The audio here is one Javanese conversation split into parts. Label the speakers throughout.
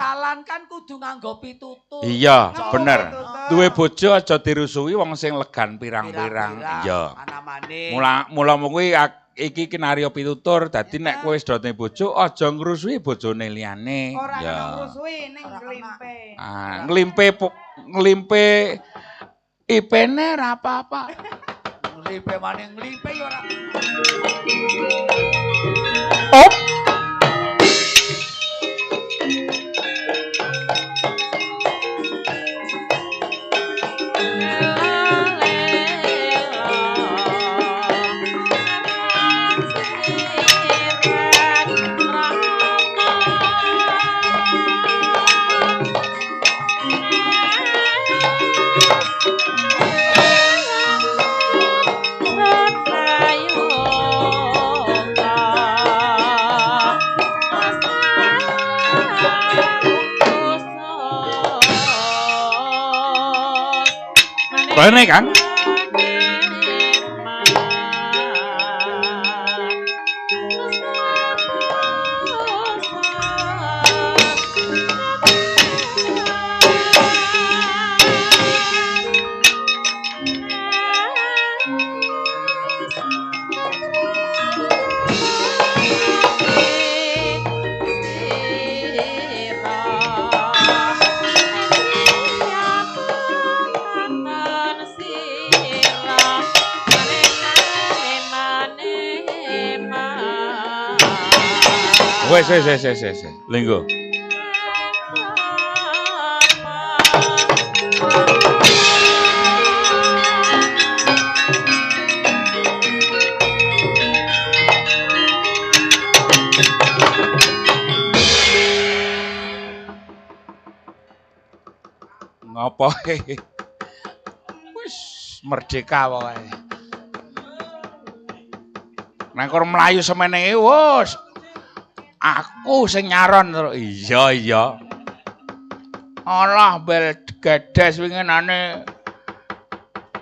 Speaker 1: Dalan kan kudu nganggo pitutur.
Speaker 2: Iya, bener.
Speaker 3: Pitutur.
Speaker 2: Duwe bojo aja dirusuhi wong sing legan pirang-pirang. Iya.
Speaker 1: Anamane.
Speaker 2: Mula mula kuwi iki kinarya pitutur, dadi nek kowe wis dadi bojo aja ngrusuhi bojone liyane.
Speaker 3: Ora
Speaker 2: Iya.
Speaker 3: kena ngrusuhi ning
Speaker 1: Ora kena.
Speaker 3: nglimpe.
Speaker 2: Ah, nglimpe nglimpe ipene ora apa-apa.
Speaker 1: Nglimpe maning nglimpe ya ora.
Speaker 2: Op. Rene, Kang. Wes wes wes wes wes. Linggo. Ngopo? Wis merdeka pokoke. Nek kur mlayu semene wis aku sing nyaron terus. Iya iya. Alah bel gedes winginane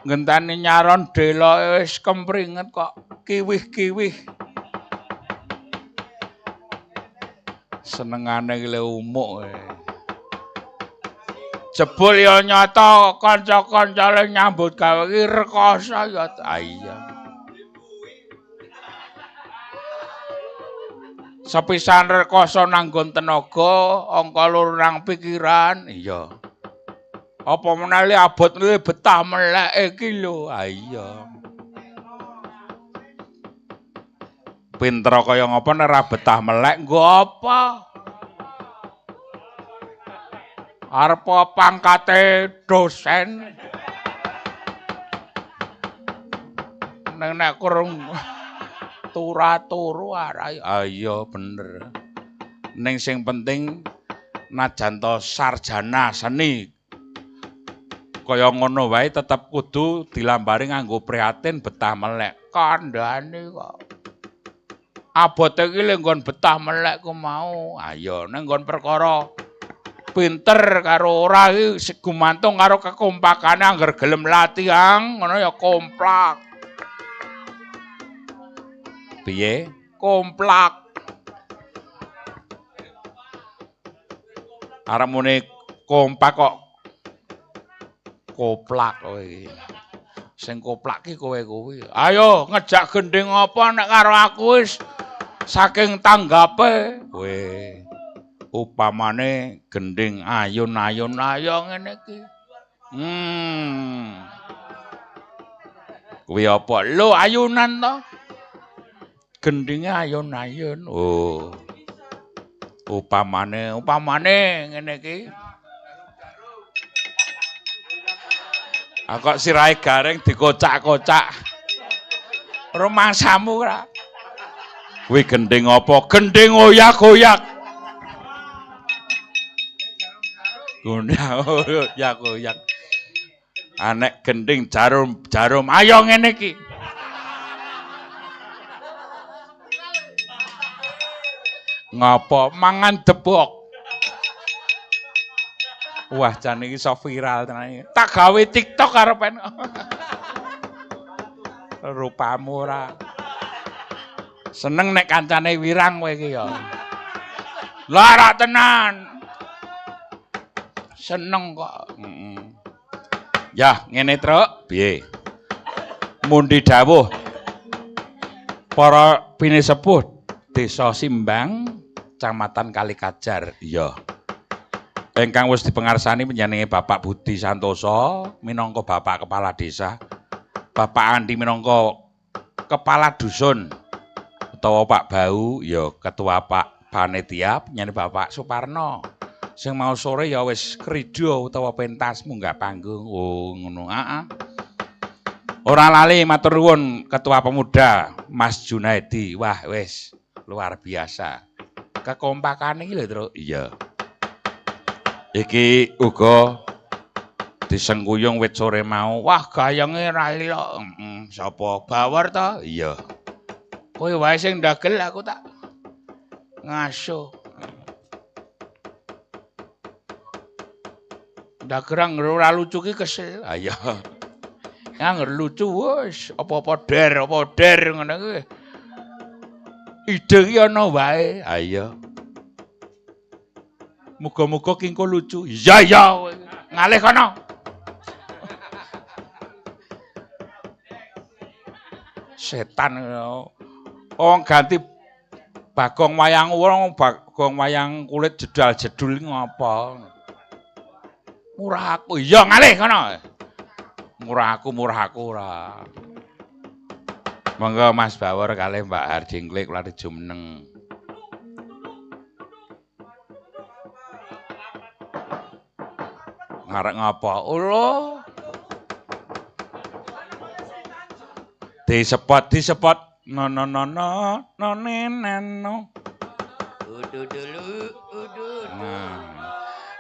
Speaker 2: ngenteni nyaron deloke wis kempringet kok kiwih-kiwih. Senengane iki le umuk. Jebul ya nyata kanca-kancane nyambut gawe iki rekoso ya. Ah iya. Sepisan rekoso nanggon tenaga, angka loro nang pikiran. Iya. Apa meneh abot luwih betah melek iki lho. Ah iya. Pinter kaya ngapa nek ora betah melek nggo apa? Arep pangkate dosen. Ning nek kurang turu arai. Ah iya bener. Ning sing penting najan to sarjana seni kaya ngono wae tetep kudu dilambari nganggo prihatin betah melek. Kandhane kok. Abote iki lho nggon betah melek ku mau. Ah iya ning nggon perkara pinter karo ora iki gumantung karo kekompakane angger gelem latihan ngono ya komplak. Piye? Komplak. Arep muni kompak kok koplak kowe iki. Sing koplak ki kowe kuwi. Ayo ngejak gendhing apa nek karo aku wis saking tanggape. Kowe upamane gendhing ayun-ayun ayo ngene iki. Kuwi apa? Lho ayunan to. Gendhinge ayun-ayun. Oh. Upamane, upamane ngene iki. Ah kok sirahe garing dikocak-kocak. Rumangsamu ora. Kuwi gendhing apa? Gendhing oyak-oyak. Oyak-oyak. Anek gendhing jarum-jarum. Ayo ngene iki. Ngapa mangan debok. Wah, jan iki iso viral tenan iki. Tak gawe TikTok arepen. Rupamu ora. Seneng nek kancane wirang kowe iki ya. Lah ora tenan. Seneng kok. Ya, ngene Truk, piye? Mundi dawuh para pinisepuh Desa Simbang, Kecamatan Kalikajar. Iya. Ingkang wis dipengarsani panjenengane Bapak Budi Santoso minangka Bapak Kepala Desa, Bapak Andi minangka Kepala Dusun utawa Pak Bau ya Ketua Pak Panitia panjenengane Bapak Suparno. Sing mau sore ya wis krida utawa pentas munggah panggung. Oh ngono. Heeh. Ora lali matur nuwun Ketua Pemuda Mas Junaidi. Wah wis luar biasa. Kekompakane iki lho, Truk. Iya. Iki uga disengkuyung wit sore mau. Wah gayenge ra lilok. Sapa Bawor to? Iya. Kowe wae sing ndagel aku tak ngasuh. Ndagerang ora lucu ki kesel. Ha iya. Angger lucu wis apa-apa der, apa der ngono kuwi. Ide ki ana wae. Ha iya. Muga-muga ki engko lucu. Iya iya. Ngalih kono. Setan wong ganti bagong wayang wong bagong wayang kulit jedal-jedul ngapa. Murah aku. Iya ngalih kono. Murah aku ora. Monggo Mas Bawor kalih Mbak Hardingklik kula jumeneng. Ngarep ngapa? Lho. Disepot, disepot. No no no no no no.
Speaker 1: Udu dulu, udu.
Speaker 2: Nah.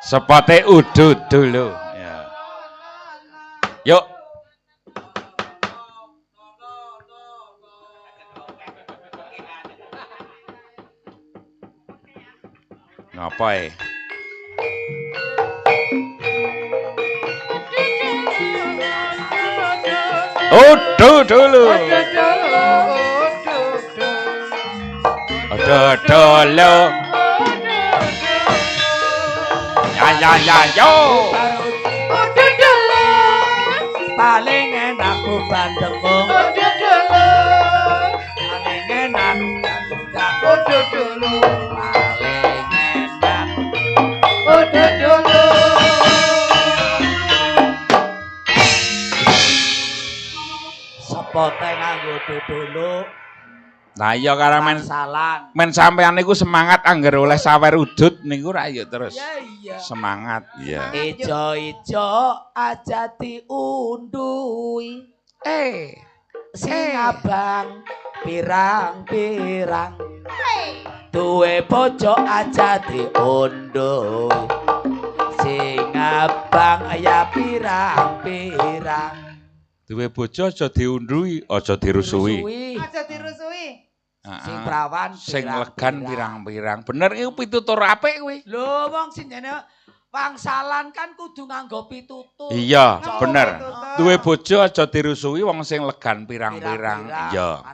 Speaker 2: Sepote udu dulu. Ya. Yuk. Ngapa e? Udu dulu. Udu dulu. Ya ya ya yo.
Speaker 1: Udu dulu. Paling enak ku bandengku. Udu dulu. Paling enak udu dulu. Paling enak udu dulu. Sepote nganggo dulu.
Speaker 2: Nah iya karo men men sampean niku semangat angger oleh sawer udut niku ra ya terus.
Speaker 1: Ya, iya.
Speaker 2: Semangat iya.
Speaker 1: Ijo-ijo aja diundui. Sing abang pirang-pirang. Duwe bojo aja diundui. Sing abang ya pirang-pirang.
Speaker 2: Duwe bojo aja diundui, aja dirusui.
Speaker 3: Aja dirusui.
Speaker 1: Sing prawan
Speaker 2: sing legan pirang-pirang. Bener iku pitutur apik kuwi.
Speaker 1: Lho wong sing jane wangsalan kan kudu nganggo pitutur.
Speaker 2: Iya, bener. Duwe bojo aja dirusui wong sing legan pirang-pirang. Iya.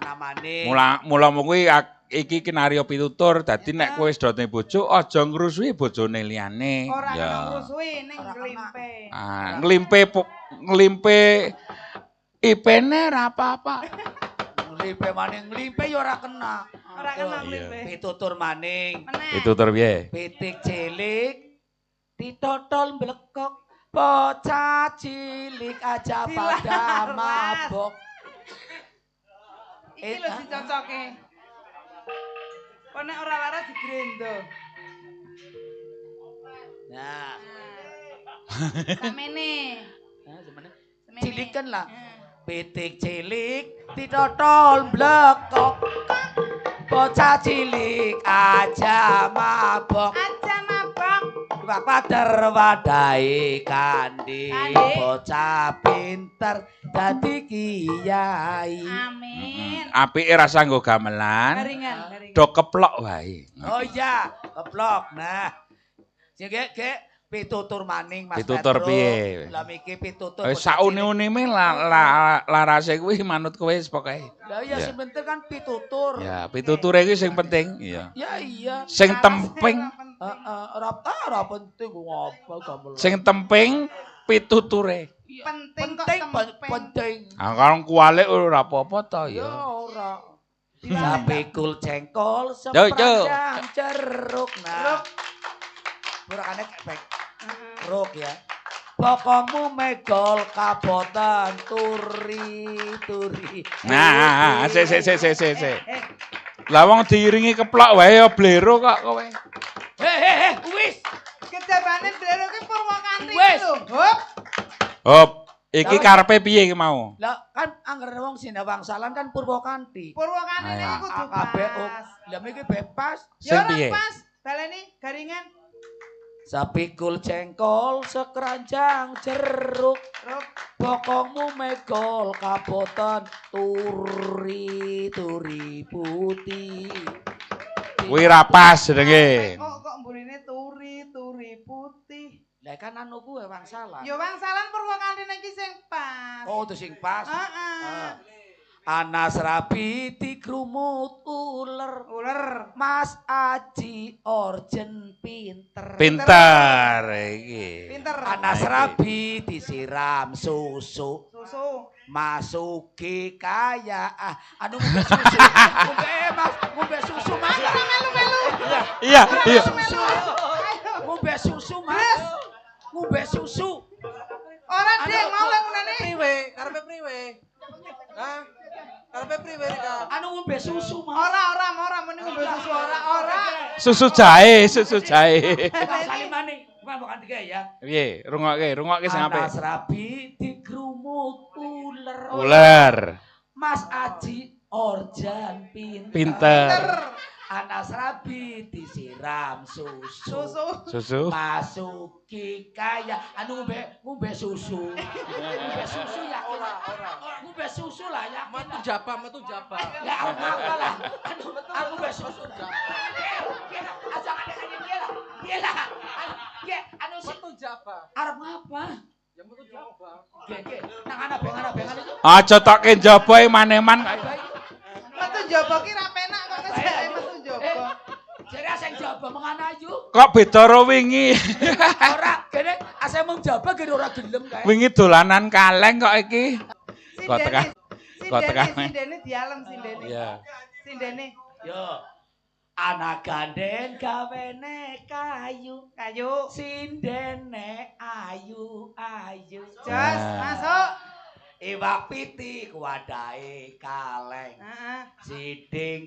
Speaker 2: Mula mula kuwi iki kinarya pitutur dadi nek kowe wis dene bojo aja ngrusui bojone liyane.
Speaker 3: Ora ngrusui ning nglimpe.
Speaker 2: Ah, nglimpe nglimpe ipene ora apa-apa.
Speaker 1: Nglimpe maning nglimpe ya ora kena.
Speaker 3: Ora kena nglimpe.
Speaker 1: Pitutur maning.
Speaker 2: Pitutur piye?
Speaker 1: Pitik cilik ditotol mblekok, bocah cilik aja pada mabok.
Speaker 3: Iki lho dicocoke. Kok nek ora laras digrendo.
Speaker 1: Nah.
Speaker 3: Samene.
Speaker 1: Nah, semene. Ciliken lah. Pitik cilik ditotol mblekok, bocah cilik aja mabok.
Speaker 3: Aja mabok.
Speaker 1: Wader wadai kandi, bocah pinter dadi kiai.
Speaker 3: Amin.
Speaker 2: Apike rasa nggo gamelan.
Speaker 3: Garingan,
Speaker 2: do keplok wae.
Speaker 1: Oh iya, keplok. Nah. Sing gek pitutur maning Mas.
Speaker 2: Pitutur piye?
Speaker 1: Lah iki pitutur.
Speaker 2: Wis saune-uneme larase kuwi manut kowe wis pokoke.
Speaker 1: Lah iya sing penting kan pitutur.
Speaker 2: Ya, pituture kuwi sing penting. Iya.
Speaker 1: Ya iya.
Speaker 2: Sing temping.
Speaker 1: Heeh, ora penting kok ngapa gamelan.
Speaker 2: Sing temping pituture.
Speaker 3: Penting kok
Speaker 1: Penting
Speaker 3: temping.
Speaker 1: Penting.
Speaker 2: Ah kalau kualik ora apa-apa to
Speaker 1: Ya
Speaker 2: ya.
Speaker 1: ora. Sapikul cengkol
Speaker 2: Yo, yo.
Speaker 1: sepanjang jeruk nah. Burakane kepek ruk ya. Pokokmu megol kabotan turi-turi.
Speaker 2: Nah, sik sik sik sik sik sik. Lah wong diiringi keplok wae ya blero kok kowe.
Speaker 1: He wis.
Speaker 3: Kejabane blero ki Purwakanti
Speaker 1: Wes.
Speaker 3: lho. Hop.
Speaker 2: Hop, iki karepe piye iki mau?
Speaker 1: Lah kan angger wong Sindawangsalan kan Purwakanti.
Speaker 3: Purwakanti
Speaker 2: Ayo.
Speaker 3: iki kudu
Speaker 1: Kabeh
Speaker 3: pas.
Speaker 1: lah iki bebas.
Speaker 3: Ya
Speaker 2: Sing
Speaker 3: ora
Speaker 2: piye?
Speaker 3: pas. Baleni garingan.
Speaker 1: Sapikul cengkol sekeranjang jeruk.
Speaker 3: Ruk.
Speaker 1: Bokongmu megol kabotan turi-turi putih.
Speaker 2: Kuwi ra pas jenenge.
Speaker 3: Kok mburine turi-turi putih.
Speaker 1: Lah kan anu kuwe wangsalan.
Speaker 3: Ya wangsalan Purwakanti iki sing pas.
Speaker 1: Oh, itu sing pas.
Speaker 3: Heeh.
Speaker 1: Anas rabi dikrumut uler.
Speaker 3: Uler.
Speaker 1: Mas Aji orjen pinter.
Speaker 2: Pinter iki.
Speaker 3: Pinter.
Speaker 1: Anas rabi disiram susu.
Speaker 3: Susu.
Speaker 1: Masuki kaya ah anu ngombe susu. Ngombe Mas, ngombe susu Mas.
Speaker 3: Melu-melu.
Speaker 2: Iya, iya.
Speaker 1: Susu. Ngombe susu Mas. Ngombe susu.
Speaker 3: Ora dek mau lek ngunane.
Speaker 4: Priwe? Karepe priwe? Hah? Karepe priwe Rika?
Speaker 1: Anu ngombe susu Mas.
Speaker 3: Ora ora ora muni ngombe susu ora ora.
Speaker 2: Susu jahe, susu jahe.
Speaker 1: Salimane, bukan tiga ya.
Speaker 2: Piye? Rungokke, rungokke sing apik.
Speaker 1: Anas rabi dikrumut uler.
Speaker 2: Uler.
Speaker 1: Mas Aji orjan pinter.
Speaker 2: Pinter.
Speaker 1: Anas rabi disiram susu.
Speaker 3: Susu.
Speaker 2: Susu.
Speaker 1: Masuki kaya anu ngombe susu. Ngombe susu ya.
Speaker 4: Ora, ora.
Speaker 1: Ngombe susu lah ya.
Speaker 4: Metu jaba, metu jaba.
Speaker 1: Ya apa lah. Anu aku ngombe susu. Aja aneh-aneh piye lah. Piye lah. Piye anu sing
Speaker 4: Metu jaba.
Speaker 1: arep ngapa?
Speaker 4: Ya metu jaba.
Speaker 1: Ge nang ana bengan-bengan itu.
Speaker 2: Aja tokke njaba maneman kok.
Speaker 3: Metu njaba ki ra penak kok kejake metu njaba.
Speaker 1: Jare aseng jaba mengana ayu.
Speaker 2: Kok beda ro wingi?
Speaker 1: Ora, kene aseng mung jaba gene ora gelem kae.
Speaker 2: Wingi dolanan kaleng kok iki. Kok tekan. Kok tekan.
Speaker 3: Sindene dialem sindene.
Speaker 2: Iya.
Speaker 3: Sindene
Speaker 1: Yo. Anak ganden gawene kayu,
Speaker 3: kayu.
Speaker 1: Sindene ayu ayu.
Speaker 3: Jos masuk.
Speaker 1: Iwak pitik wadahe kaleng.
Speaker 3: Heeh.
Speaker 1: Siding